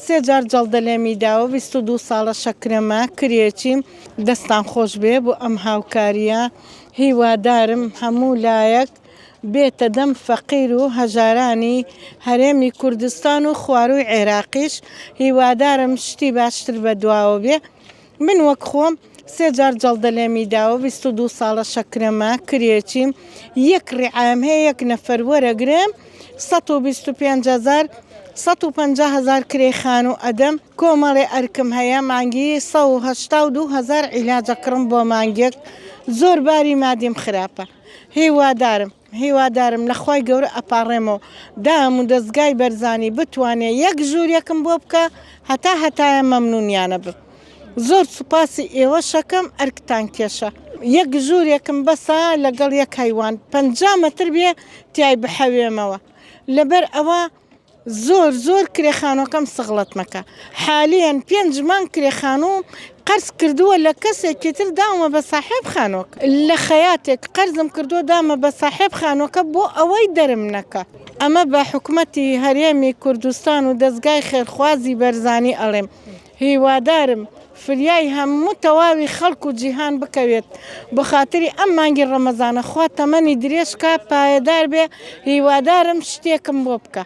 سێ جار جەڵدە لێمی داوە 22 ساڵە شەکرەمە کرێچیم دەستان خۆش بێ بۆ ئەم هاوکاریە هیوادارم هەموو لایەک بێتە دەم فەقیر و هەژارانی هەرێمی کوردستان و خوارووی عێراقیش هیوادارم شتی باشتر بەدواوە بێ من وەک خۆم سێ جار جەڵدە لێمی داوە 22 ساڵە شەکرەمە کرێچیم یەک ڕیعایم هەیە یەک نەفەر وەرەگرم 125 هەزار 150 هەزار کرێی خانوو ئەدەم کۆمەڵێ ئەرکم هەیە مانگی 182 هەزار عیلاج ئەکڕم بۆ مانگێک زۆر باری مادیم خراپە هیوادارم هیوادارم لە خوای گەورە ئەپاڕێمەوە دام و دەزگای بەرزانی بتوانێ یەک ژوورێکم بۆ بکا هەتا هەتایە مەمنونیانە بم زۆر سوپاسی ئێوەشەکەم ئەرکتان کێشە یەک ژوورێکم بەسە لەگەڵ یەک هەیوان 50 مەتر بێ تیای بحەوێمەوە لەبەر ئەوە زۆر زۆر کرێ خانوەکەم سغڵەت مەکە حالیەن پێنج مانگ کرێ خانووم قەرز کردووە لە کەسێکی تر داومە بە ساحێب خانوەکە لە خەیاتێک قەرزم کردووە دامە بە ساحێب خانوەکە بۆ ئەوەی دەرم نەکا ئەمە بە حکومەتی هەرێمی کوردستان و دەزگای خێرخوازی بەرزانی ئەڵێم هیوادارم فریای هەموو تەواوی خەڵک و جیهان بکەوێت بۆ خاتری ئەم مانگی ڕەمەزانە خوا تەمەنی درێژ کا پایەدار بێ هیوادارم شتێکم بۆ بکا.